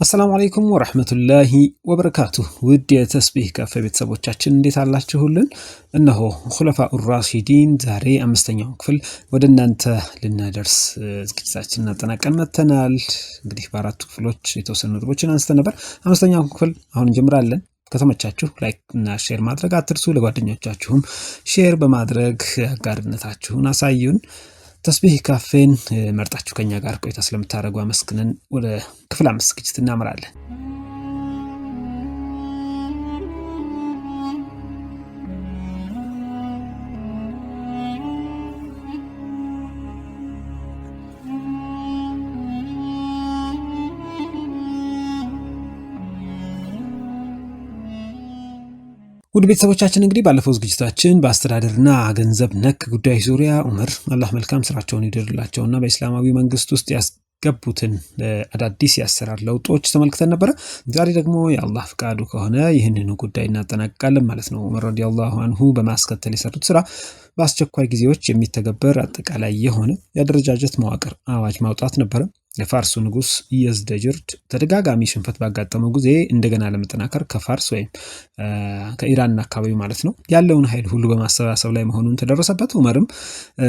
السلام عليكم ورحمة الله وبركاته። ውድ የተስቢህ ካፌ ቤተሰቦቻችን እንዴት አላችሁልን? እነሆ الخلفاء الراشدين ዛሬ አምስተኛውን ክፍል ወደ እናንተ ልናደርስ ዝግጅታችንን አጠናቀን መጥተናል። እንግዲህ በአራቱ ክፍሎች የተወሰኑ ነጥቦችን አንስተን ነበር። አምስተኛውን ክፍል አሁን እንጀምራለን። ከተመቻችሁ like እና share ማድረግ አትርሱ። ለጓደኞቻችሁም share በማድረግ አጋርነታችሁን አሳዩን። ተስቢህ ካፌን መርጣችሁ ከኛ ጋር ቆይታ ስለምታደርጉ አመስግነን ወደ ክፍል 5 ዝግጅት እናመራለን። ውድ ቤተሰቦቻችን እንግዲህ ባለፈው ዝግጅታችን በአስተዳደርና ገንዘብ ነክ ጉዳይ ዙሪያ ዑመር አላህ መልካም ስራቸውን ይደርላቸውና በእስላማዊ መንግስት ውስጥ ያስገቡትን አዳዲስ የአሰራር ለውጦች ተመልክተን ነበረ። ዛሬ ደግሞ የአላህ ፍቃዱ ከሆነ ይህንኑ ጉዳይ እናጠናቅቃለን ማለት ነው። ዑመር ረዲየላሁ አንሁ በማስከተል የሰሩት ስራ በአስቸኳይ ጊዜዎች የሚተገበር አጠቃላይ የሆነ የአደረጃጀት መዋቅር አዋጅ ማውጣት ነበረ። የፋርሱ ንጉስ የዝደጅርድ ተደጋጋሚ ሽንፈት ባጋጠመው ጊዜ እንደገና ለመጠናከር ከፋርስ ወይም ከኢራን አካባቢ ማለት ነው ያለውን ኃይል ሁሉ በማሰባሰብ ላይ መሆኑን ተደረሰበት። ዑመርም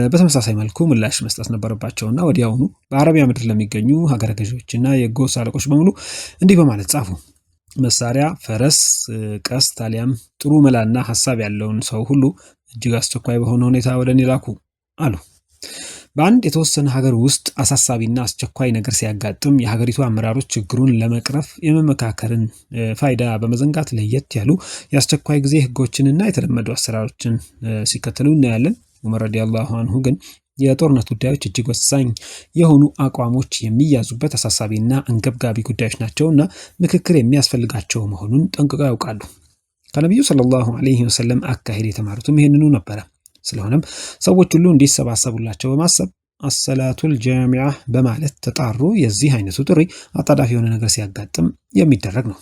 በተመሳሳይ መልኩ ምላሽ መስጠት ነበረባቸውና ወዲያውኑ በአረቢያ ምድር ለሚገኙ ሀገረ ገዢዎችና የጎሳ አለቆች በሙሉ እንዲህ በማለት ጻፉ። መሳሪያ፣ ፈረስ፣ ቀስት አሊያም ጥሩ መላና ሀሳብ ያለውን ሰው ሁሉ እጅግ አስቸኳይ በሆነ ሁኔታ ወደ እኔ ላኩ አሉ። በአንድ የተወሰነ ሀገር ውስጥ አሳሳቢና አስቸኳይ ነገር ሲያጋጥም የሀገሪቱ አመራሮች ችግሩን ለመቅረፍ የመመካከርን ፋይዳ በመዘንጋት ለየት ያሉ የአስቸኳይ ጊዜ ህጎችንና የተለመዱ አሰራሮችን ሲከተሉ እናያለን። ዑመር ረዲየላሁ አንሁ ግን የጦርነት ጉዳዮች እጅግ ወሳኝ የሆኑ አቋሞች የሚያዙበት አሳሳቢና አንገብጋቢ ጉዳዮች ናቸውና ምክክር የሚያስፈልጋቸው መሆኑን ጠንቅቀው ያውቃሉ። ከነቢዩ ሰለላሁ ዐለይሂ ወሰለም አካሄድ የተማሩትም ይህንኑ ነበረ። ስለሆነም ሰዎች ሁሉ እንዲሰባሰቡላቸው በማሰብ አሰላቱል ጃሚዓ በማለት ተጣሩ። የዚህ አይነቱ ጥሪ አጣዳፊ የሆነ ነገር ሲያጋጥም የሚደረግ ነው።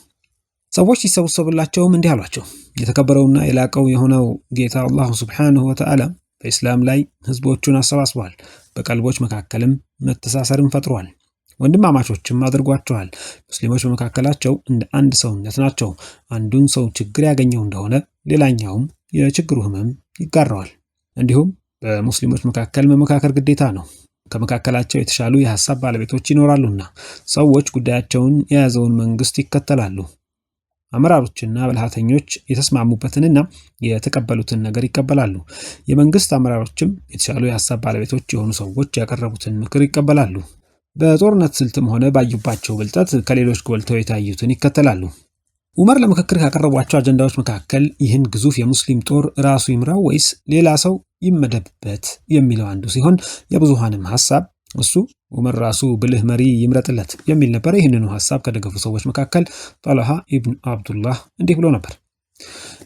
ሰዎች ሲሰበሰቡላቸውም እንዲህ አሏቸው። የተከበረውና የላቀው የሆነው ጌታ አላሁ ሱብሓነሁ ወተዓላ በኢስላም ላይ ህዝቦቹን አሰባስቧል። በቀልቦች መካከልም መተሳሰርን ፈጥሯል። ወንድማማቾችም አድርጓቸዋል። ሙስሊሞች በመካከላቸው እንደ አንድ ሰውነት ናቸው። አንዱን ሰው ችግር ያገኘው እንደሆነ ሌላኛውም የችግሩ ህመም ይጋራዋል። እንዲሁም በሙስሊሞች መካከል መመካከር ግዴታ ነው። ከመካከላቸው የተሻሉ የሀሳብ ባለቤቶች ይኖራሉና ሰዎች ጉዳያቸውን የያዘውን መንግስት ይከተላሉ። አመራሮችና ብልሃተኞች የተስማሙበትንና የተቀበሉትን ነገር ይቀበላሉ። የመንግስት አመራሮችም የተሻሉ የሀሳብ ባለቤቶች የሆኑ ሰዎች ያቀረቡትን ምክር ይቀበላሉ። በጦርነት ስልትም ሆነ ባዩባቸው ብልጠት ከሌሎች ጎልተው የታዩትን ይከተላሉ። ዑመር ለምክክር ካቀረቧቸው አጀንዳዎች መካከል ይህን ግዙፍ የሙስሊም ጦር ራሱ ይምራው ወይስ ሌላ ሰው ይመደብበት የሚለው አንዱ ሲሆን የብዙሃንም ሀሳብ እሱ ዑመር ራሱ ብልህ መሪ ይምረጥለት የሚል ነበር። ይህንኑ ሀሳብ ከደገፉ ሰዎች መካከል ጦልሃ ኢብን አብዱላህ እንዲህ ብሎ ነበር።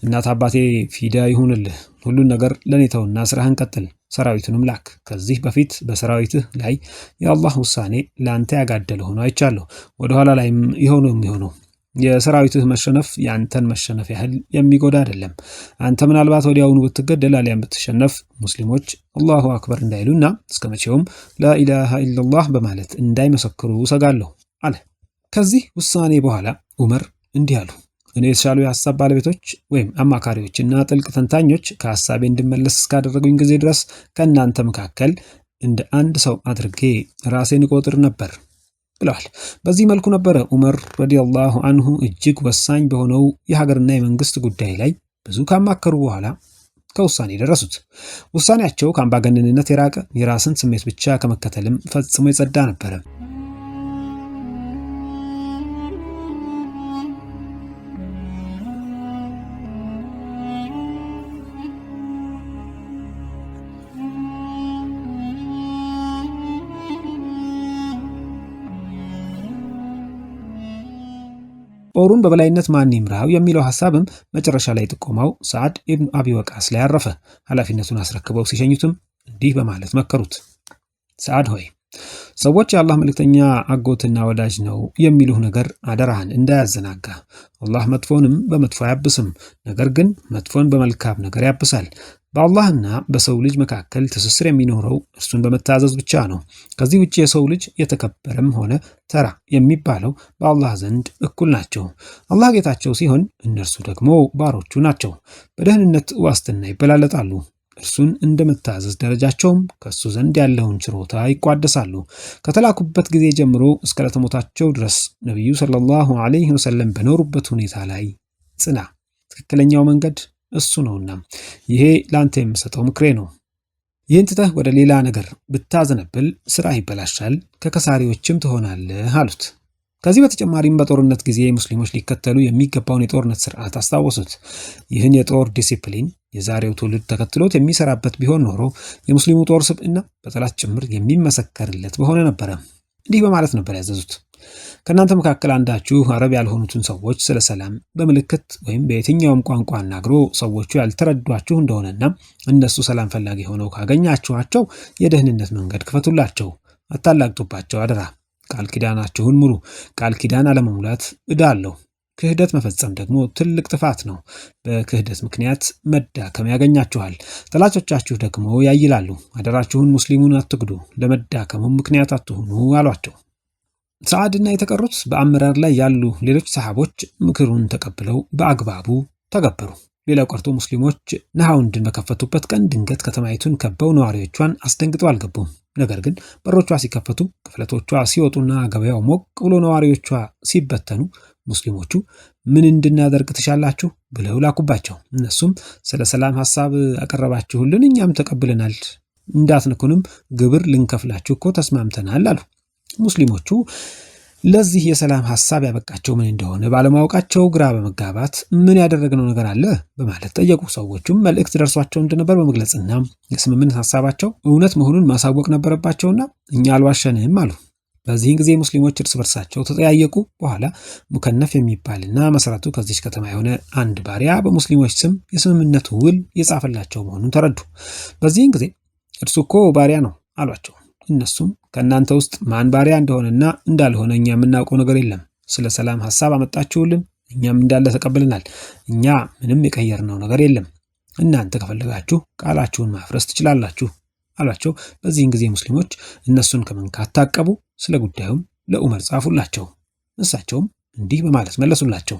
እናት አባቴ ፊዳ ይሁንልህ፣ ሁሉን ነገር ለኔ ተውና ስራህን ቀጥል፣ ሰራዊቱንም ላክ። ከዚህ በፊት በሰራዊትህ ላይ የአላህ ውሳኔ ለአንተ ያጋደለ ሆኖ አይቻለሁ። ወደኋላ ላይም የሆነው የሚሆነው የሰራዊትህ መሸነፍ የአንተን መሸነፍ ያህል የሚጎዳ አይደለም። አንተ ምናልባት ወዲያውኑ ብትገደል አሊያም ብትሸነፍ ሙስሊሞች አላሁ አክበር እንዳይሉና እስከ መቼውም ላኢላሃ ኢለላህ በማለት እንዳይመሰክሩ እሰጋለሁ አለ። ከዚህ ውሳኔ በኋላ ዑመር እንዲህ አሉ። እኔ የተሻሉ የሀሳብ ባለቤቶች ወይም አማካሪዎችና ጥልቅ ተንታኞች ከሀሳቤ እንድመለስ እስካደረጉኝ ጊዜ ድረስ ከእናንተ መካከል እንደ አንድ ሰው አድርጌ ራሴን እቆጥር ነበር ብለዋል። በዚህ መልኩ ነበረ ዑመር ረዲየላሁ አንሁ እጅግ ወሳኝ በሆነው የሀገርና የመንግስት ጉዳይ ላይ ብዙ ካማከሩ በኋላ ከውሳኔ ደረሱት። ውሳኔያቸው ከአምባገነንነት የራቀ የራስን ስሜት ብቻ ከመከተልም ፈጽሞ የጸዳ ነበረ። ጦሩን በበላይነት ማን ይምራው የሚለው ሐሳብም መጨረሻ ላይ ጥቆማው ሰዓድ ኢብኑ አቢ ወቃስ ላይ አረፈ። ኃላፊነቱን አስረክበው ሲሸኙትም እንዲህ በማለት መከሩት። ሰዓድ ሆይ ሰዎች የአላህ መልእክተኛ አጎትና ወዳጅ ነው የሚሉህ ነገር አደራህን እንዳያዘናጋ። አላህ መጥፎንም በመጥፎ አያብስም፣ ነገር ግን መጥፎን በመልካም ነገር ያብሳል። በአላህና በሰው ልጅ መካከል ትስስር የሚኖረው እርሱን በመታዘዝ ብቻ ነው። ከዚህ ውጭ የሰው ልጅ የተከበረም ሆነ ተራ የሚባለው በአላህ ዘንድ እኩል ናቸው። አላህ ጌታቸው ሲሆን እነርሱ ደግሞ ባሮቹ ናቸው። በደህንነት ዋስትና ይበላለጣሉ። እርሱን እንደ መታዘዝ ደረጃቸውም ከእሱ ዘንድ ያለውን ችሮታ ይቋደሳሉ። ከተላኩበት ጊዜ ጀምሮ እስከ ዕለተ ድረስ ነቢዩ ሰለላሁ ዐለይሂ ወሰለም በኖሩበት ሁኔታ ላይ ጽና። ትክክለኛው መንገድ እሱ ነውና ይሄ ለአንተ የምሰጠው ምክሬ ነው። ይህን ትተህ ወደ ሌላ ነገር ብታዘነብል ስራ ይበላሻል፣ ከከሳሪዎችም ትሆናለህ አሉት። ከዚህ በተጨማሪም በጦርነት ጊዜ ሙስሊሞች ሊከተሉ የሚገባውን የጦርነት ስርዓት አስታወሱት። ይህን የጦር ዲሲፕሊን የዛሬው ትውልድ ተከትሎት የሚሰራበት ቢሆን ኖሮ የሙስሊሙ ጦር ስብዕና በጠላት ጭምር የሚመሰከርለት በሆነ ነበረ። እንዲህ በማለት ነበር ያዘዙት። ከእናንተ መካከል አንዳችሁ አረብ ያልሆኑትን ሰዎች ስለ ሰላም በምልክት ወይም በየትኛውም ቋንቋ አናግሮ ሰዎቹ ያልተረዷችሁ እንደሆነና እነሱ ሰላም ፈላጊ ሆነው ካገኛችኋቸው የደህንነት መንገድ ክፈቱላቸው፣ አታላግጡባቸው አደራ። ቃል ኪዳናችሁን ሙሉ። ቃል ኪዳን አለመሙላት ዕዳ አለው። ክህደት መፈጸም ደግሞ ትልቅ ጥፋት ነው። በክህደት ምክንያት መዳከም ያገኛችኋል። ጠላቶቻችሁ ደግሞ ያይላሉ። አደራችሁን ሙስሊሙን አትጉዱ፣ ለመዳከሙም ምክንያት አትሁኑ አሏቸው። ሰዓድና የተቀሩት በአመራር ላይ ያሉ ሌሎች ሰሃቦች ምክሩን ተቀብለው በአግባቡ ተገበሩ። ሌላው ቀርቶ ሙስሊሞች ነሐውንድን በከፈቱበት ቀን ድንገት ከተማይቱን ከበው ነዋሪዎቿን አስደንግጠው አልገቡም። ነገር ግን በሮቿ ሲከፈቱ፣ ቅፍለቶቿ ሲወጡና ገበያው ሞቅ ብሎ ነዋሪዎቿ ሲበተኑ ሙስሊሞቹ ምን እንድናደርግ ትሻላችሁ ብለው ላኩባቸው። እነሱም ስለ ሰላም ሐሳብ አቀረባችሁልን፣ እኛም ተቀብለናል፣ እንዳትንኩንም ግብር ልንከፍላችሁ እኮ ተስማምተናል አሉ። ሙስሊሞቹ ለዚህ የሰላም ሐሳብ ያበቃቸው ምን እንደሆነ ባለማወቃቸው ግራ በመጋባት ምን ያደረግነው ነገር አለ በማለት ጠየቁ። ሰዎቹም መልእክት ደርሷቸው እንደነበር በመግለጽና የስምምነት ሐሳባቸው እውነት መሆኑን ማሳወቅ ነበረባቸውና እኛ አልዋሸንህም አሉ። በዚህን ጊዜ ሙስሊሞች እርስ በርሳቸው ተጠያየቁ። በኋላ ሙከነፍ የሚባልና መሰረቱ ከዚች ከተማ የሆነ አንድ ባሪያ በሙስሊሞች ስም የስምምነቱ ውል የጻፈላቸው መሆኑን ተረዱ። በዚህን ጊዜ እርሱ እኮ ባሪያ ነው አሏቸው። እነሱም ከእናንተ ውስጥ ማን ባሪያ እንደሆነና እንዳልሆነ እኛ የምናውቀው ነገር የለም። ስለ ሰላም ሐሳብ አመጣችሁልን፣ እኛም እንዳለ ተቀብለናል። እኛ ምንም የቀየርነው ነገር የለም። እናንተ ከፈለጋችሁ ቃላችሁን ማፍረስ ትችላላችሁ አሏቸው። በዚህን ጊዜ ሙስሊሞች እነሱን ከመንካት ታቀቡ። ስለ ጉዳዩም ለዑመር ጻፉላቸው። እሳቸውም እንዲህ በማለት መለሱላቸው።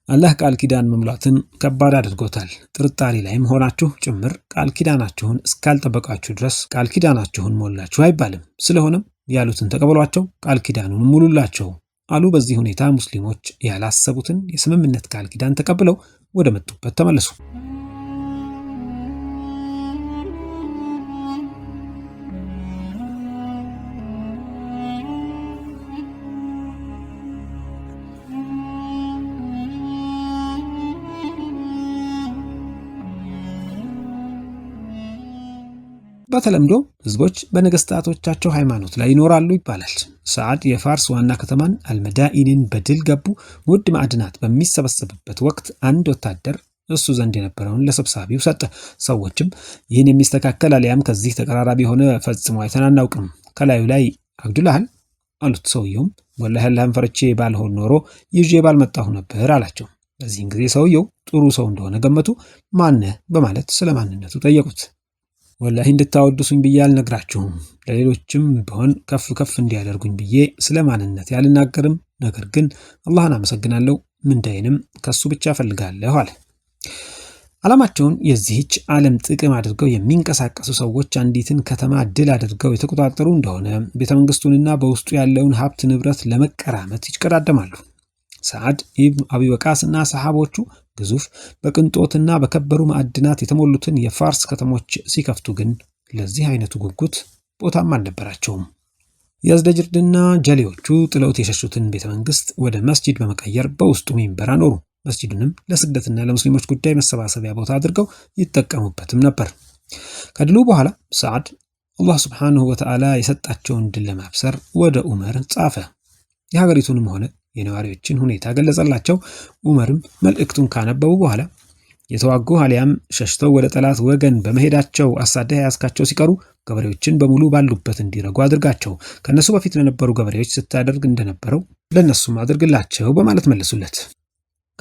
አላህ ቃል ኪዳን መሙላትን ከባድ አድርጎታል። ጥርጣሬ ላይም ሆናችሁ ጭምር ቃል ኪዳናችሁን እስካልጠበቃችሁ ድረስ ቃል ኪዳናችሁን ሞላችሁ አይባልም። ስለሆነም ያሉትን ተቀበሏቸው፣ ቃል ኪዳኑን ሙሉላቸው አሉ። በዚህ ሁኔታ ሙስሊሞች ያላሰቡትን የስምምነት ቃል ኪዳን ተቀብለው ወደ መጡበት ተመለሱ። በተለምዶ ህዝቦች በነገስታቶቻቸው ሃይማኖት ላይ ይኖራሉ ይባላል። ሰዓድ የፋርስ ዋና ከተማን አልመዳኢንን በድል ገቡ። ውድ ማዕድናት በሚሰበሰብበት ወቅት አንድ ወታደር እሱ ዘንድ የነበረውን ለሰብሳቢው ሰጠ። ሰዎችም ይህን የሚስተካከል አሊያም ከዚህ ተቀራራቢ የሆነ ፈጽሞ አይተን አናውቅም፣ ከላዩ ላይ አግዱልሃል አሉት። ሰውየውም ወላሂ አላህን ፈርቼ ባልሆን ኖሮ ይዤ ባልመጣሁ ነበር አላቸው። በዚህን ጊዜ ሰውየው ጥሩ ሰው እንደሆነ ገመቱ። ማነህ በማለት ስለ ማንነቱ ጠየቁት። ወላሂ እንድታወድሱኝ ብዬ አልነግራችሁም፣ ለሌሎችም ቢሆን ከፍ ከፍ እንዲያደርጉኝ ብዬ ስለ ማንነቴ አልናገርም። ነገር ግን አላህን አመሰግናለሁ፣ ምንዳዬንም ከሱ ብቻ እፈልጋለሁ አለ። ዓላማቸውን የዚህች ዓለም ጥቅም አድርገው የሚንቀሳቀሱ ሰዎች አንዲትን ከተማ ድል አድርገው የተቆጣጠሩ እንደሆነ ቤተ መንግስቱንና በውስጡ ያለውን ሀብት ንብረት ለመቀራመት ይቀዳደማሉ። ሰዓድ ኢብን አቢ ወቃስ እና ሰሃቦቹ ግዙፍ በቅንጦትና በከበሩ ማዕድናት የተሞሉትን የፋርስ ከተሞች ሲከፍቱ ግን ለዚህ አይነቱ ጉጉት ቦታም አልነበራቸውም። የዝደጅርድና ጀሌዎቹ ጥለውት የሸሹትን ቤተ መንግስት ወደ መስጂድ በመቀየር በውስጡ ሚንበር አኖሩ። መስጂዱንም ለስግደትና ለሙስሊሞች ጉዳይ መሰባሰቢያ ቦታ አድርገው ይጠቀሙበትም ነበር። ከድሉ በኋላ ሰዓድ አላህ ስብሓንሁ ወተዓላ የሰጣቸውን ድል ለማብሰር ወደ ዑመር ጻፈ። የሀገሪቱንም ሆነ የነዋሪዎችን ሁኔታ ገለጸላቸው። ዑመርም መልእክቱን ካነበቡ በኋላ የተዋጉ አሊያም ሸሽተው ወደ ጠላት ወገን በመሄዳቸው አሳደህ የያዝካቸው ሲቀሩ ገበሬዎችን በሙሉ ባሉበት እንዲረጉ አድርጋቸው፣ ከእነሱ በፊት ለነበሩ ገበሬዎች ስታደርግ እንደነበረው ለእነሱም አድርግላቸው በማለት መለሱለት።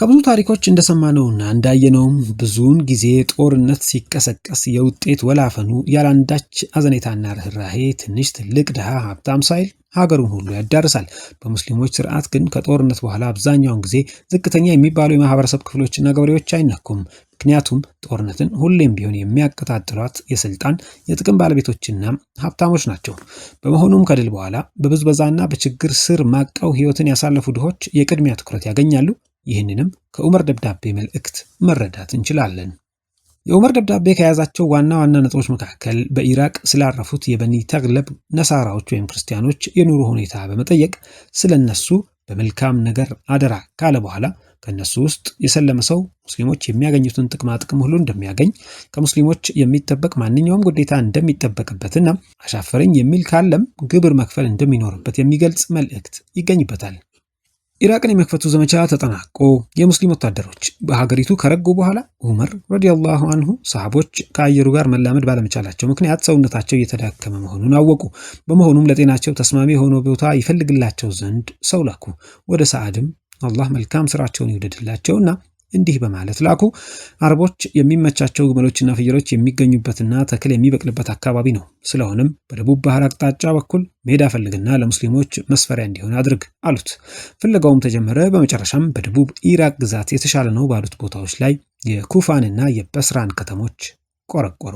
ከብዙ ታሪኮች እንደሰማነውና እንዳየነውም ብዙውን ጊዜ ጦርነት ሲቀሰቀስ የውጤት ወላፈኑ ያላንዳች አዘኔታና ርኅራሄ ትንሽ ትልቅ፣ ድሃ ሀብታም ሳይል ሀገሩን ሁሉ ያዳርሳል። በሙስሊሞች ስርዓት ግን ከጦርነት በኋላ አብዛኛውን ጊዜ ዝቅተኛ የሚባሉ የማህበረሰብ ክፍሎችና ገበሬዎች አይነኩም። ምክንያቱም ጦርነትን ሁሌም ቢሆን የሚያቀጣጥሏት የስልጣን የጥቅም ባለቤቶችና ሀብታሞች ናቸው። በመሆኑም ከድል በኋላ በብዝበዛና በችግር ስር ማቀው ህይወትን ያሳለፉ ድሆች የቅድሚያ ትኩረት ያገኛሉ። ይህንንም ከዑመር ደብዳቤ መልእክት መረዳት እንችላለን። የዑመር ደብዳቤ ከያዛቸው ዋና ዋና ነጥቦች መካከል በኢራቅ ስላረፉት የበኒ ተግለብ ነሳራዎች ወይም ክርስቲያኖች የኑሮ ሁኔታ በመጠየቅ ስለነሱ በመልካም ነገር አደራ ካለ በኋላ ከነሱ ውስጥ የሰለመ ሰው ሙስሊሞች የሚያገኙትን ጥቅማ ጥቅም ሁሉ እንደሚያገኝ፣ ከሙስሊሞች የሚጠበቅ ማንኛውም ግዴታ እንደሚጠበቅበትና አሻፈረኝ የሚል ካለም ግብር መክፈል እንደሚኖርበት የሚገልጽ መልእክት ይገኝበታል። ኢራቅን የመክፈቱ ዘመቻ ተጠናቆ የሙስሊም ወታደሮች በሀገሪቱ ከረጉ በኋላ ዑመር ረዲየላሁ አንሁ ሰሃቦች ከአየሩ ጋር መላመድ ባለመቻላቸው ምክንያት ሰውነታቸው እየተዳከመ መሆኑን አወቁ። በመሆኑም ለጤናቸው ተስማሚ የሆነ ቦታ ይፈልግላቸው ዘንድ ሰው ላኩ። ወደ ሰዓድም አላህ መልካም ስራቸውን ይውደድላቸውና እንዲህ በማለት ላኩ። አረቦች የሚመቻቸው ግመሎችና ፍየሎች የሚገኙበትና ተክል የሚበቅልበት አካባቢ ነው። ስለሆነም በደቡብ ባህር አቅጣጫ በኩል ሜዳ ፈልግና ለሙስሊሞች መስፈሪያ እንዲሆን አድርግ አሉት። ፍለጋውም ተጀመረ። በመጨረሻም በደቡብ ኢራቅ ግዛት የተሻለ ነው ባሉት ቦታዎች ላይ የኩፋንና የበስራን ከተሞች ቆረቆሩ።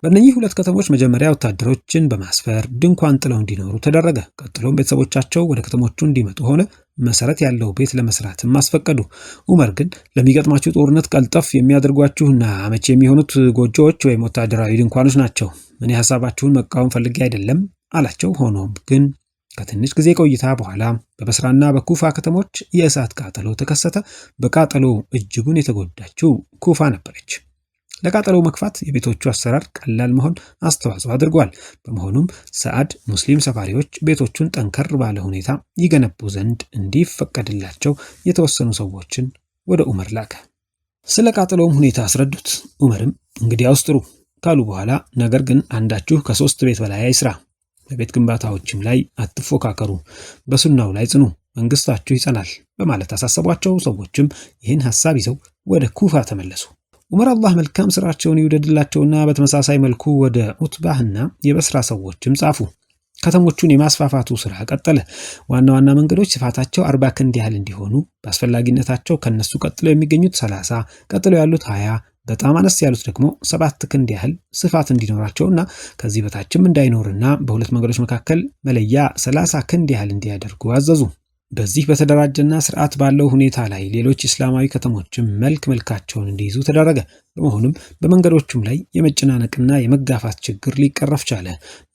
በእነኚህ ሁለት ከተሞች መጀመሪያ ወታደሮችን በማስፈር ድንኳን ጥለው እንዲኖሩ ተደረገ። ቀጥሎም ቤተሰቦቻቸው ወደ ከተሞቹ እንዲመጡ ሆነ። መሰረት ያለው ቤት ለመስራትም አስፈቀዱ። ዑመር ግን ለሚገጥማችሁ ጦርነት ቀልጠፍ የሚያደርጓችሁና አመቺ የሚሆኑት ጎጆዎች ወይም ወታደራዊ ድንኳኖች ናቸው። እኔ ሀሳባችሁን መቃወም ፈልጌ አይደለም አላቸው። ሆኖም ግን ከትንሽ ጊዜ ቆይታ በኋላ በበስራና በኩፋ ከተሞች የእሳት ቃጠሎ ተከሰተ። በቃጠሎ እጅጉን የተጎዳችው ኩፋ ነበረች። ለቃጠሎው መክፋት የቤቶቹ አሰራር ቀላል መሆን አስተዋጽኦ አድርጓል። በመሆኑም ሰዓድ ሙስሊም ሰፋሪዎች ቤቶቹን ጠንከር ባለ ሁኔታ ይገነቡ ዘንድ እንዲፈቀድላቸው የተወሰኑ ሰዎችን ወደ ዑመር ላከ። ስለ ቃጠሎውም ሁኔታ አስረዱት። ዑመርም እንግዲያውስ ጥሩ ካሉ በኋላ ነገር ግን አንዳችሁ ከ3 ቤት በላይ አይስራ፣ በቤት ግንባታዎችም ላይ አትፎካከሩ፣ በሱናው ላይ ጽኑ፣ መንግስታችሁ ይጸናል በማለት አሳሰቧቸው። ሰዎችም ይህን ሐሳብ ይዘው ወደ ኩፋ ተመለሱ። ዑመር አላህ መልካም ስራቸውን ይውደድላቸውና በተመሳሳይ መልኩ ወደ ዑትባህና የበስራ ሰዎችም ጻፉ። ከተሞቹን የማስፋፋቱ ስራ ቀጠለ። ዋና ዋና መንገዶች ስፋታቸው 40 ክንድ ያህል እንዲሆኑ በአስፈላጊነታቸው ከነሱ ቀጥለው የሚገኙት 30፣ ቀጥለው ያሉት 20፣ በጣም አነስ ያሉት ደግሞ 7 ክንድ ያህል ስፋት እንዲኖራቸውና ከዚህ በታችም እንዳይኖርና በሁለት መንገዶች መካከል መለያ 30 ክንድ ያህል እንዲያደርጉ አዘዙ። በዚህ በተደራጀና ስርዓት ባለው ሁኔታ ላይ ሌሎች እስላማዊ ከተሞችም መልክ መልካቸውን እንዲይዙ ተደረገ። በመሆኑም በመንገዶቹም ላይ የመጨናነቅና የመጋፋት ችግር ሊቀረፍ ቻለ።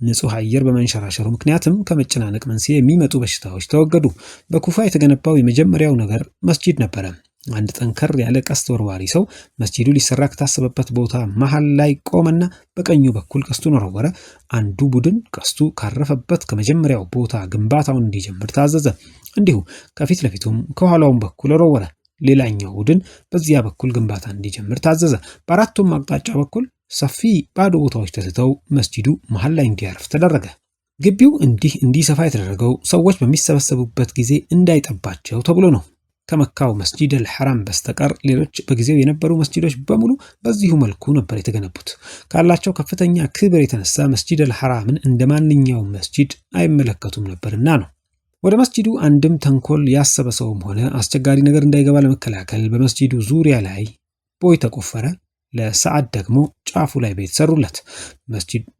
ንጹህ አየር በመንሸራሸሩ ምክንያትም ከመጨናነቅ መንስኤ የሚመጡ በሽታዎች ተወገዱ። በኩፋ የተገነባው የመጀመሪያው ነገር መስጂድ ነበረ። አንድ ጠንከር ያለ ቀስት ወርዋሪ ሰው መስጂዱ ሊሰራ ከታሰበበት ቦታ መሃል ላይ ቆመና በቀኙ በኩል ቀስቱን ወረወረ። አንዱ ቡድን ቀስቱ ካረፈበት ከመጀመሪያው ቦታ ግንባታውን እንዲጀምር ታዘዘ። እንዲሁ ከፊት ለፊቱም ከኋላውም በኩል ወረወረ። ሌላኛው ቡድን በዚያ በኩል ግንባታ እንዲጀምር ታዘዘ። በአራቱም አቅጣጫ በኩል ሰፊ ባዶ ቦታዎች ተትተው መስጂዱ መሃል ላይ እንዲያርፍ ተደረገ። ግቢው እንዲህ እንዲሰፋ የተደረገው ሰዎች በሚሰበሰቡበት ጊዜ እንዳይጠባቸው ተብሎ ነው። ከመካው መስጂድ አልሐራም በስተቀር ሌሎች በጊዜው የነበሩ መስጂዶች በሙሉ በዚሁ መልኩ ነበር የተገነቡት። ካላቸው ከፍተኛ ክብር የተነሳ መስጂድ አልሐራምን እንደ ማንኛውም መስጂድ አይመለከቱም ነበርና ነው። ወደ መስጂዱ አንድም ተንኮል ያሰበ ሰውም ሆነ አስቸጋሪ ነገር እንዳይገባ ለመከላከል በመስጂዱ ዙሪያ ላይ ቦይ ተቆፈረ። ለሰዓድ ደግሞ ጫፉ ላይ ቤት ሰሩለት።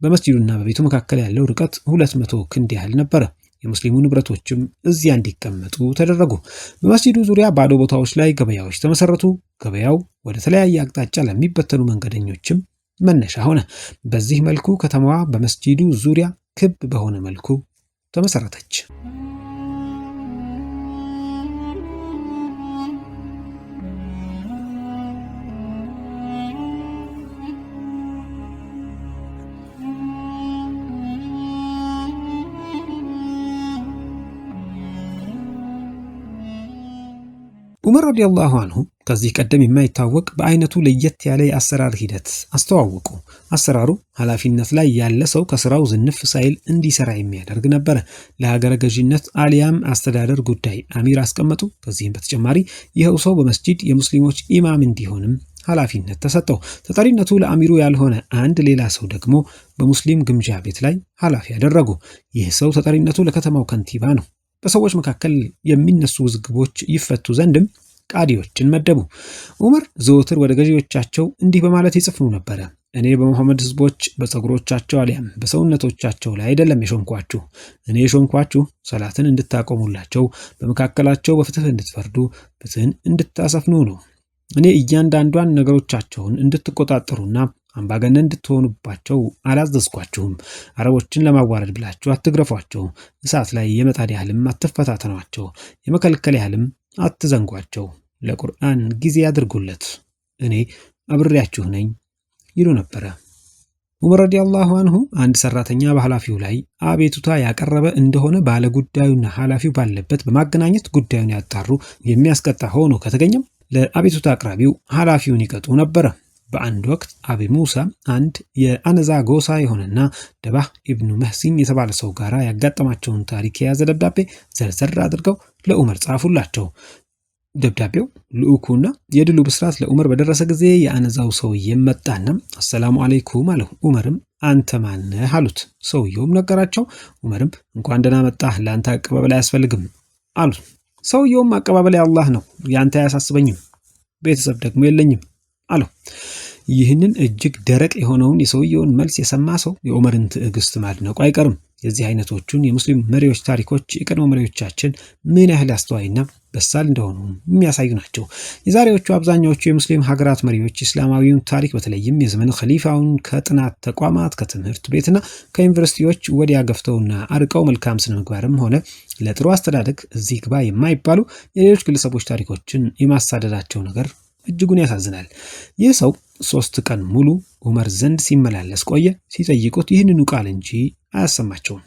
በመስጂዱና በቤቱ መካከል ያለው ርቀት 200 ክንድ ያህል ነበረ። የሙስሊሙ ንብረቶችም እዚያ እንዲቀመጡ ተደረጉ። በመስጂዱ ዙሪያ ባዶ ቦታዎች ላይ ገበያዎች ተመሰረቱ። ገበያው ወደ ተለያየ አቅጣጫ ለሚበተኑ መንገደኞችም መነሻ ሆነ። በዚህ መልኩ ከተማዋ በመስጂዱ ዙሪያ ክብ በሆነ መልኩ ተመሰረተች። ዑመር ረዲየላሁ አንሁ ከዚህ ቀደም የማይታወቅ በአይነቱ ለየት ያለ የአሰራር ሂደት አስተዋወቁ። አሰራሩ ኃላፊነት ላይ ያለ ሰው ከስራው ዝንፍ ሳይል እንዲሰራ የሚያደርግ ነበረ። ለሀገረ ገዢነት አሊያም አስተዳደር ጉዳይ አሚር አስቀመጡ። ከዚህም በተጨማሪ ይኸው ሰው በመስጂድ የሙስሊሞች ኢማም እንዲሆንም ኃላፊነት ተሰጠው። ተጠሪነቱ ለአሚሩ ያልሆነ አንድ ሌላ ሰው ደግሞ በሙስሊም ግምጃ ቤት ላይ ኃላፊ ያደረጉ። ይህ ሰው ተጠሪነቱ ለከተማው ከንቲባ ነው። በሰዎች መካከል የሚነሱ ውዝግቦች ይፈቱ ዘንድም ቃዲዎችን መደቡ። ዑመር ዘወትር ወደ ገዢዎቻቸው እንዲህ በማለት ይጽፍኑ ነበረ። እኔ በመሐመድ ህዝቦች በፀጉሮቻቸው አሊያም በሰውነቶቻቸው ላይ አይደለም የሾምኳችሁ። እኔ የሾምኳችሁ ሰላትን እንድታቆሙላቸው፣ በመካከላቸው በፍትህ እንድትፈርዱ፣ ፍትህን እንድታሰፍኑ ነው። እኔ እያንዳንዷን ነገሮቻቸውን እንድትቆጣጠሩና አምባገነን እንድትሆኑባቸው አላዘዝኳችሁም። አረቦችን ለማዋረድ ብላችሁ አትግረፏቸው። እሳት ላይ የመጣድ ያህልም አትፈታተኗቸው። የመከልከል ያህልም አትዘንጓቸው። ለቁርአን ጊዜ አድርጉለት፣ እኔ አብሬያችሁ ነኝ ይሉ ነበረ። ዑመር ረዲየላሁ አንሁ አንድ ሰራተኛ በኃላፊው ላይ አቤቱታ ያቀረበ እንደሆነ ባለጉዳዩና ኃላፊው ባለበት በማገናኘት ጉዳዩን ያጣሩ፣ የሚያስቀጣ ሆኖ ከተገኘም ለአቤቱታ አቅራቢው ኃላፊውን ይቀጡ ነበረ። በአንድ ወቅት አቢ ሙሳ አንድ የአነዛ ጎሳ የሆነና ደባህ ኢብኑ መህሲን የተባለ ሰው ጋር ያጋጠማቸውን ታሪክ የያዘ ደብዳቤ ዘርዘር አድርገው ለዑመር ጻፉላቸው። ደብዳቤው ልዑኩና የድሉ ብስራት ለዑመር በደረሰ ጊዜ የአነዛው ሰውዬ መጣና አሰላሙ አለይኩም አለው። ዑመርም አንተ ማነህ አሉት። ሰውየውም ነገራቸው። ዑመርም እንኳን ደህና መጣህ፣ ለአንተ አቀባበል አያስፈልግም አሉት። ሰውየውም አቀባበል የአላህ ነው፣ ያንተ አያሳስበኝም፣ ቤተሰብ ደግሞ የለኝም አለው። ይህንን እጅግ ደረቅ የሆነውን የሰውየውን መልስ የሰማ ሰው የዑመርን ትዕግስት ማድነቁ አይቀርም። የዚህ አይነቶቹን የሙስሊም መሪዎች ታሪኮች የቀድሞ መሪዎቻችን ምን ያህል አስተዋይና በሳል እንደሆኑ የሚያሳዩ ናቸው። የዛሬዎቹ አብዛኛዎቹ የሙስሊም ሀገራት መሪዎች እስላማዊውን ታሪክ በተለይም የዘመን ኸሊፋውን ከጥናት ተቋማት፣ ከትምህርት ቤትና ከዩኒቨርሲቲዎች ወዲያ ገፍተውና አርቀው መልካም ስነ ምግባርም ሆነ ለጥሩ አስተዳደግ እዚህ ግባ የማይባሉ የሌሎች ግለሰቦች ታሪኮችን የማሳደዳቸው ነገር እጅጉን ያሳዝናል። ይህ ሰው 3 ቀን ሙሉ ዑመር ዘንድ ሲመላለስ ቆየ። ሲጠይቁት ይህንኑ ቃል እንጂ አያሰማቸውም።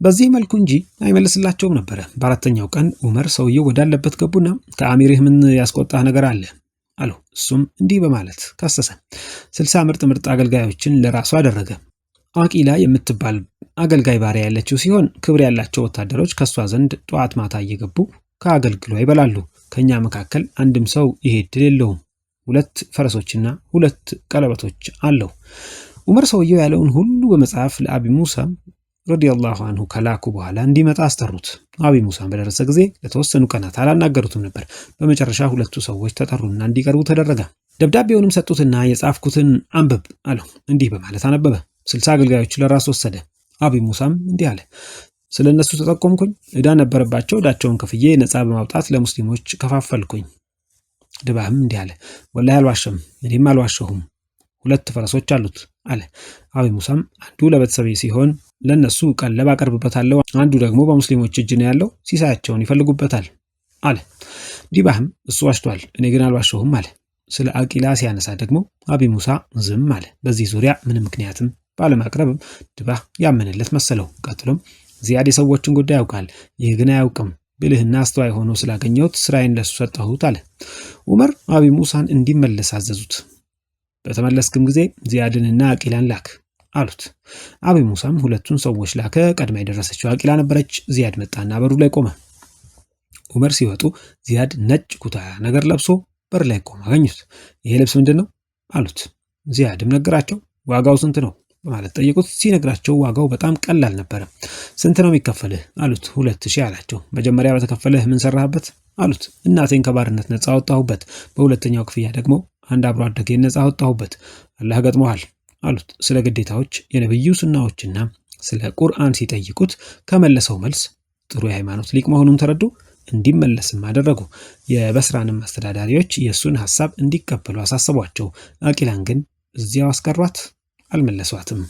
በዚህ መልኩ እንጂ አይመልስላቸውም ነበረ። በአራተኛው ቀን ዑመር ሰውየው ወዳለበት ገቡና ከአሚርህ ምን ያስቆጣህ ነገር አለ አሉ። እሱም እንዲህ በማለት ከሰሰ። 60 ምርጥ ምርጥ አገልጋዮችን ለራሱ አደረገ። አቂላ የምትባል አገልጋይ ባሪያ ያለችው ሲሆን ክብር ያላቸው ወታደሮች ከሷ ዘንድ ጠዋት ማታ እየገቡ ከአገልግሏ ይበላሉ። ከኛ መካከል አንድም ሰው ይሄ እድል የለውም። 2 ፈረሶችና 2 ቀለበቶች አለው። ዑመር ሰውየው ያለውን ሁሉ በመጽሐፍ ለአቢ ሙሳ ረዲየላሁ አንሁ ከላኩ በኋላ እንዲመጣ አስጠሩት። አቢ ሙሳ በደረሰ ጊዜ ለተወሰኑ ቀናት አላናገሩትም ነበር። በመጨረሻ 2 ሰዎች ተጠሩና እንዲቀርቡ ተደረገ። ደብዳቤውንም ሰጡትና የጻፍኩትን አንብብ አለው። እንዲህ በማለት አነበበ። 60 አገልጋዮች ለራሱ ወሰደ። አቢ ሙሳም እንዲህ አለ። ስለነሱ ተጠቆምኩኝ። ዕዳ ነበረባቸው። ዕዳቸውን ከፍዬ ነፃ በማውጣት ለሙስሊሞች ከፋፈልኩኝ። ድባህም እንዲህ አለ። ወላሂ አልዋሸም፣ እኔም አልዋሸሁም። 2 ፈረሶች አሉት አለ። አቢ ሙሳም አንዱ ለቤተሰቤ ሲሆን ለነሱ ቀለብ አቀርብበታለሁ፣ አንዱ ደግሞ በሙስሊሞች እጅ ነው ያለው፣ ሲሳያቸውን ይፈልጉበታል አለ። ዲባህም እሱ ዋሽቷል፣ እኔ ግን አልዋሸሁም አለ። ስለ አቂላ ሲያነሳ ደግሞ አቢ ሙሳ ዝም አለ። በዚህ ዙሪያ ምንም ምክንያትም ባለማቅረብም ድባህ ያመነለት መሰለው። ቀጥሎም ዚያድ የሰዎችን ጉዳይ ያውቃል፣ ይህ ግን አያውቅም፣ ብልህና አስተዋይ ሆኖ ስላገኘሁት ስራዬን ለሱ ሰጠሁት አለ። ዑመር አቢ ሙሳን እንዲመለስ አዘዙት። በተመለስክም ጊዜ ዚያድንና አቂላን ላክ አሉት። አቢ ሙሳም 2ቱን ሰዎች ላከ። ቀድማ የደረሰችው አቂላ ነበረች። ዚያድ መጣና በሩ ላይ ቆመ። ዑመር ሲወጡ ዚያድ ነጭ ኩታ ነገር ለብሶ በር ላይ ቆሞ አገኙት። ይሄ ልብስ ምንድነው አሉት። ዚያድም ነገራቸው። ዋጋው ስንት ነው በማለት ጠየቁት። ሲነግራቸው ዋጋው በጣም ቀላል ነበረ። ስንት ነው የሚከፈልህ አሉት። 2000 አላቸው። መጀመሪያ በተከፈልህ ምን ሰራህበት አሉት። እናቴን ከባርነት ነፃ አወጣሁበት። በሁለተኛው ክፍያ ደግሞ አንድ አብሮ አደጌን ነፃ አወጣሁበት። አላህ ገጥሞሃል አሉት። ስለ ግዴታዎች የነብዩ ሱናዎችና ስለ ቁርአን ሲጠይቁት ከመለሰው መልስ ጥሩ የሃይማኖት ሊቅ መሆኑን ተረዱ። እንዲመለስም አደረጉ። የበስራንም አስተዳዳሪዎች የሱን ሐሳብ እንዲቀበሉ አሳሰቧቸው። አቂላን ግን እዚያው አስቀሯት፣ አልመለሷትም።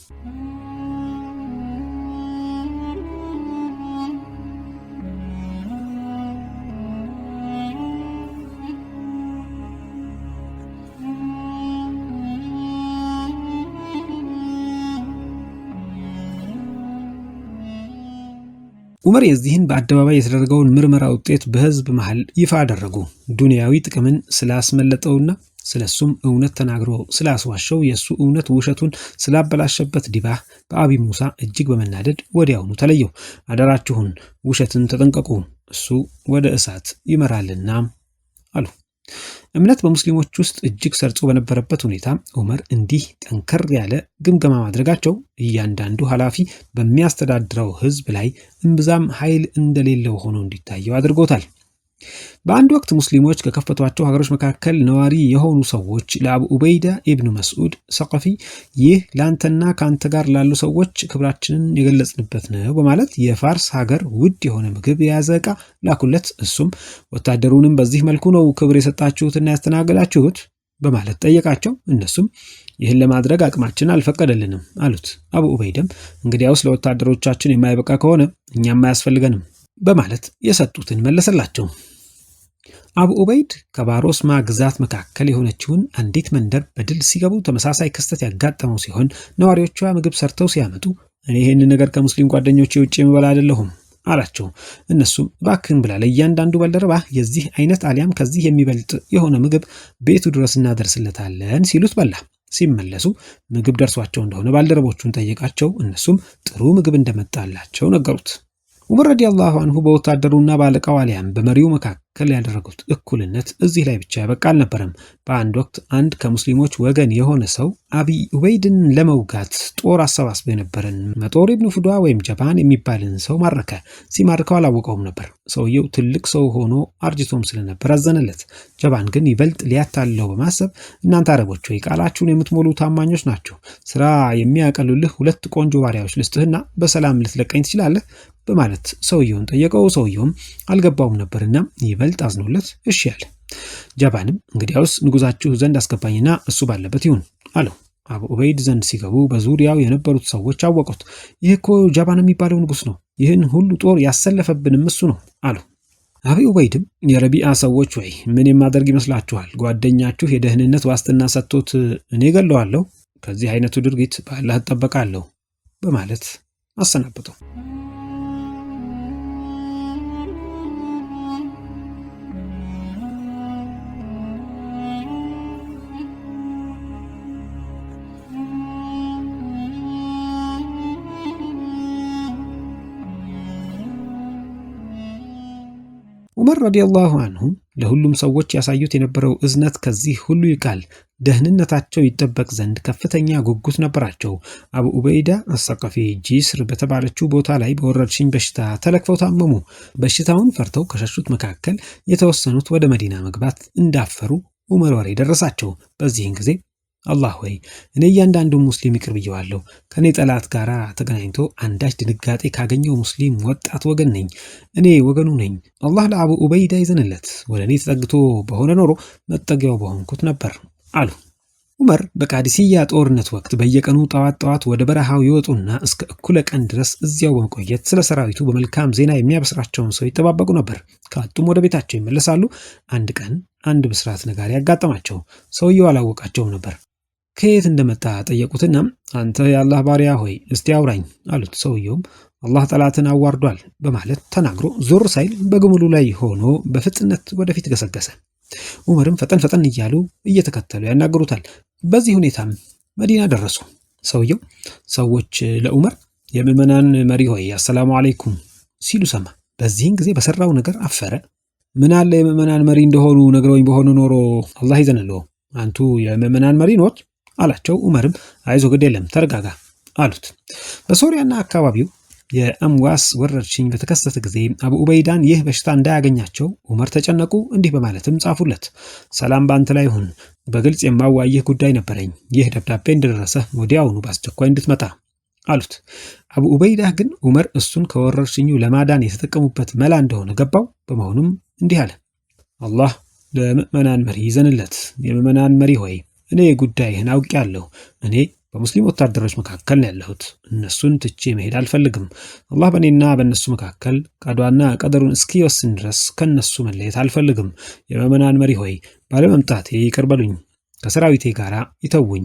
ዑመር የዚህን በአደባባይ የተደረገውን ምርመራ ውጤት በህዝብ መሃል ይፋ አደረጉ። ዱንያዊ ጥቅምን ስላስመለጠውና ስለሱም እውነት ተናግሮ ስላስዋሸው የእሱ እውነት ውሸቱን ስላበላሸበት ዲባህ በአቢ ሙሳ እጅግ በመናደድ ወዲያውኑ ተለየው። አደራችሁን ውሸትን ተጠንቀቁ፣ እሱ ወደ እሳት ይመራልና አሉ። እምነት በሙስሊሞች ውስጥ እጅግ ሰርጾ በነበረበት ሁኔታ ዑመር እንዲህ ጠንከር ያለ ግምገማ ማድረጋቸው እያንዳንዱ ኃላፊ በሚያስተዳድረው ህዝብ ላይ እምብዛም ኃይል እንደሌለው ሆኖ እንዲታየው አድርጎታል። በአንድ ወቅት ሙስሊሞች ከከፈቷቸው ሀገሮች መካከል ነዋሪ የሆኑ ሰዎች ለአቡ ኡበይዳ ኢብኑ መስዑድ ሰቀፊ ይህ ለአንተና ከአንተ ጋር ላሉ ሰዎች ክብራችንን የገለጽንበት ነው በማለት የፋርስ ሀገር ውድ የሆነ ምግብ የያዘ ዕቃ ላኩለት። እሱም ወታደሩንም በዚህ መልኩ ነው ክብር የሰጣችሁትና ያስተናገዳችሁት በማለት ጠየቃቸው። እነሱም ይህን ለማድረግ አቅማችን አልፈቀደልንም አሉት። አቡ ኡበይዳም እንግዲያውስ ለወታደሮቻችን የማይበቃ ከሆነ እኛም አያስፈልገንም በማለት የሰጡትን መለሰላቸው። አቡ ኡበይድ ከባሮስማ ግዛት መካከል የሆነችውን አንዲት መንደር በድል ሲገቡ ተመሳሳይ ክስተት ያጋጠመው ሲሆን ነዋሪዎቿ ምግብ ሰርተው ሲያመጡ እኔ ይህንን ነገር ከሙስሊም ጓደኞቼ ውጭ የምበላ አይደለሁም አላቸው። እነሱም እባክህን ብላ፣ ለእያንዳንዱ ባልደረባ የዚህ አይነት አሊያም ከዚህ የሚበልጥ የሆነ ምግብ ቤቱ ድረስ እናደርስለታለን ሲሉት በላ። ሲመለሱ ምግብ ደርሷቸው እንደሆነ ባልደረቦቹን ጠየቃቸው። እነሱም ጥሩ ምግብ እንደመጣላቸው ነገሩት። ዑመር ረዲየላሁ አንሁ በወታደሩና በአለቃው አሊያም በመሪው መካከል ያደረጉት እኩልነት እዚህ ላይ ብቻ ያበቃ አልነበረም። በአንድ ወቅት አንድ ከሙስሊሞች ወገን የሆነ ሰው አቢ ኡበይድን ለመውጋት ጦር አሰባስቦ የነበረን መጦር ኢብኑ ፉዷ ወይም ጀባን የሚባልን ሰው ማረከ። ሲማርከው አላወቀውም ነበር። ሰውየው ትልቅ ሰው ሆኖ አርጅቶም ስለነበር አዘነለት። ጀባን ግን ይበልጥ ሊያታልለው በማሰብ እናንተ አረቦች ወይ ቃላችሁን የምትሞሉ ታማኞች ናችሁ፣ ስራ የሚያቀሉልህ ሁለት ቆንጆ ባሪያዎች ልስጥህና በሰላም ልትለቀኝ ትችላለህ በማለት ሰውየውን ጠየቀው። ሰውየውም አልገባውም ነበርና ይበልጥ አዝኖለት እሺ አለ። ጀባንም እንግዲያውስ ንጉሳችሁ ዘንድ አስገባኝና እሱ ባለበት ይሁን አለው። አቡ ኡበይድ ዘንድ ሲገቡ በዙሪያው የነበሩት ሰዎች አወቁት። ይህ እኮ ጀባን የሚባለው ንጉስ ነው፣ ይህን ሁሉ ጦር ያሰለፈብንም እሱ ነው አሉ። አቢ ኡበይድም የረቢአ ሰዎች ወይ ምን የማደርግ ይመስላችኋል? ጓደኛችሁ የደህንነት ዋስትና ሰጥቶት እኔ ገለዋለሁ? ከዚህ አይነቱ ድርጊት በአላህ እጠበቃለሁ በማለት አሰናበተው። ዑመር ረዲየላሁ አንሁ ለሁሉም ሰዎች ያሳዩት የነበረው እዝነት ከዚህ ሁሉ ይልቃል። ደህንነታቸው ይጠበቅ ዘንድ ከፍተኛ ጉጉት ነበራቸው። አቡ ኡበይዳ አሰቀፊ ጂስር በተባለችው ቦታ ላይ በወረርሽኝ በሽታ ተለክፈው ታመሙ። በሽታውን ፈርተው ከሸሹት መካከል የተወሰኑት ወደ መዲና መግባት እንዳፈሩ ዑመር ወሬ ደረሳቸው። በዚህን ጊዜ አላህ ሆይ እኔ እያንዳንዱን ሙስሊም ይቅር ብየዋለሁ። ከእኔ ጠላት ጋር ተገናኝቶ አንዳች ድንጋጤ ካገኘው ሙስሊም ወጣት ወገን ነኝ፣ እኔ ወገኑ ነኝ። አላህ ለአቡ ኡበይዳ ይዘንለት፣ ወደ እኔ ተጠግቶ በሆነ ኖሮ መጠጊያው በሆንኩት ነበር አሉ። ዑመር በቃዲሲያ ጦርነት ወቅት በየቀኑ ጠዋት ጠዋት ወደ በረሃው ይወጡና እስከ እኩለ ቀን ድረስ እዚያው በመቆየት ስለ ሰራዊቱ በመልካም ዜና የሚያበስራቸውን ሰው ይጠባበቁ ነበር። ካጡም ወደ ቤታቸው ይመለሳሉ። አንድ ቀን አንድ ብስራት ነጋሪ ያጋጠማቸው። ሰውየው አላወቃቸውም ነበር። ከየት እንደመጣ ጠየቁትና አንተ የአላህ ባሪያ ሆይ እስቲ አውራኝ አሉት። ሰውየውም አላህ ጠላትን አዋርዷል በማለት ተናግሮ ዞር ሳይል በግመሉ ላይ ሆኖ በፍጥነት ወደፊት ገሰገሰ። ዑመርም ፈጠን ፈጠን እያሉ እየተከተሉ ያናግሩታል። በዚህ ሁኔታም መዲና ደረሱ። ሰውየው ሰዎች ለዑመር የምዕመናን መሪ ሆይ አሰላሙ አለይኩም ሲሉ ሰማ። በዚህን ጊዜ በሰራው ነገር አፈረ። ምን አለ የምዕመናን መሪ እንደሆኑ ነግረውኝ በሆኑ ኖሮ አላህ ይዘንልዎ፣ አንቱ የምዕመናን መሪ ኖት አላቸው። ዑመርም አይዞ ግድ የለም ተረጋጋ አሉት። በሶሪያና አካባቢው የአምዋስ ወረርሽኝ በተከሰተ ጊዜ አቡ ኡበይዳን ይህ በሽታ እንዳያገኛቸው ዑመር ተጨነቁ። እንዲህ በማለትም ጻፉለት። ሰላም በአንተ ላይ ይሁን። በግልጽ የማዋይህ ጉዳይ ነበረኝ። ይህ ደብዳቤ እንደደረሰ ወዲያውኑ በአስቸኳይ እንድትመጣ አሉት። አቡ ኡበይዳ ግን ዑመር እሱን ከወረርሽኙ ለማዳን የተጠቀሙበት መላ እንደሆነ ገባው። በመሆኑም እንዲህ አለ። አላህ ለምዕመናን መሪ ይዘንለት። የምዕመናን መሪ ሆይ እኔ ጉዳይህን አውቄያለሁ። እኔ በሙስሊም ወታደሮች መካከል ነው ያለሁት። እነሱን ትቼ መሄድ አልፈልግም። አላህ በእኔና በእነሱ መካከል ቀዷና ቀደሩን እስኪወስን ድረስ ከእነሱ መለየት አልፈልግም። የምዕመናን መሪ ሆይ ባለመምጣቴ ይቅር በሉኝ፣ ከሰራዊቴ ጋር ይተውኝ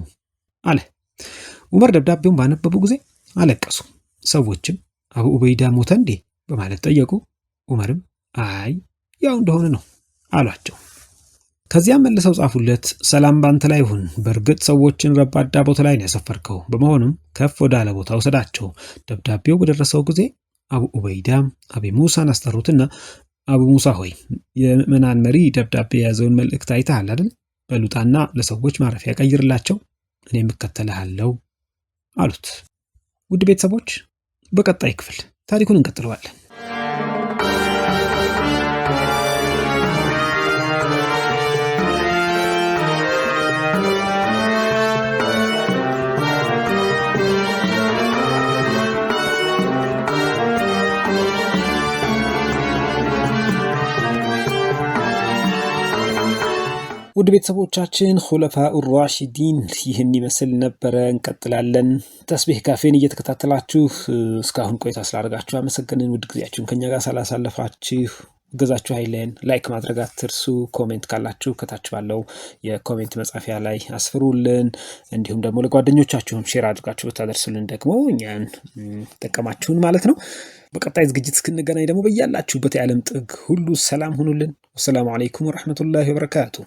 አለ። ዑመር ደብዳቤውን ባነበቡ ጊዜ አለቀሱ። ሰዎችም አቡ ኡበይዳ ሞተ እንዴ በማለት ጠየቁ። ዑመርም አይ ያው እንደሆነ ነው አሏቸው። ከዚያም መልሰው ጻፉለት፣ ሰላም ባንተ ላይ ይሁን። በእርግጥ ሰዎችን ረባዳ ቦታ ላይ ነው ያሰፈርከው። በመሆኑም ከፍ ወዳለ ቦታ ውሰዳቸው። ደብዳቤው በደረሰው ጊዜ አቡ ኡበይዳ አቢ ሙሳን አስጠሩትና አቡ ሙሳ ሆይ፣ የምዕመናን መሪ ደብዳቤ የያዘውን መልእክት አይተሃል አይደል? በሉጣና ለሰዎች ማረፊያ ቀይርላቸው፣ እኔም እከተልሃለሁ አሉት። ውድ ቤተሰቦች፣ በቀጣይ ክፍል ታሪኩን እንቀጥለዋለን። ውድ ቤተሰቦቻችን፣ ኹለፋኡ ራሺዲን ይህን ይመስል ነበረ። እንቀጥላለን። ተስቢህ ካፌን እየተከታተላችሁ እስካሁን ቆይታ ስላደርጋችሁ አመሰግንን። ውድ ጊዜያችሁን ከኛ ጋር ስላሳለፋችሁ እገዛችሁ አይለየን። Like ማድረግ አትርሱ። Comment ካላችሁ ከታች ባለው የ comment መጻፊያ ላይ አስፍሩልን። እንዲሁም ደግሞ ለጓደኞቻችሁም share አድርጋችሁ ብታደርሱልን ደግሞ እኛን ጠቀማችሁን ማለት ነው። በቀጣይ ዝግጅት እስክንገናኝ ደግሞ በያላችሁበት የዓለም ጥግ ሁሉ ሰላም ሁኑልን። ወሰላሙ አለይኩም ወረሕመቱላሂ ወበረካቱ።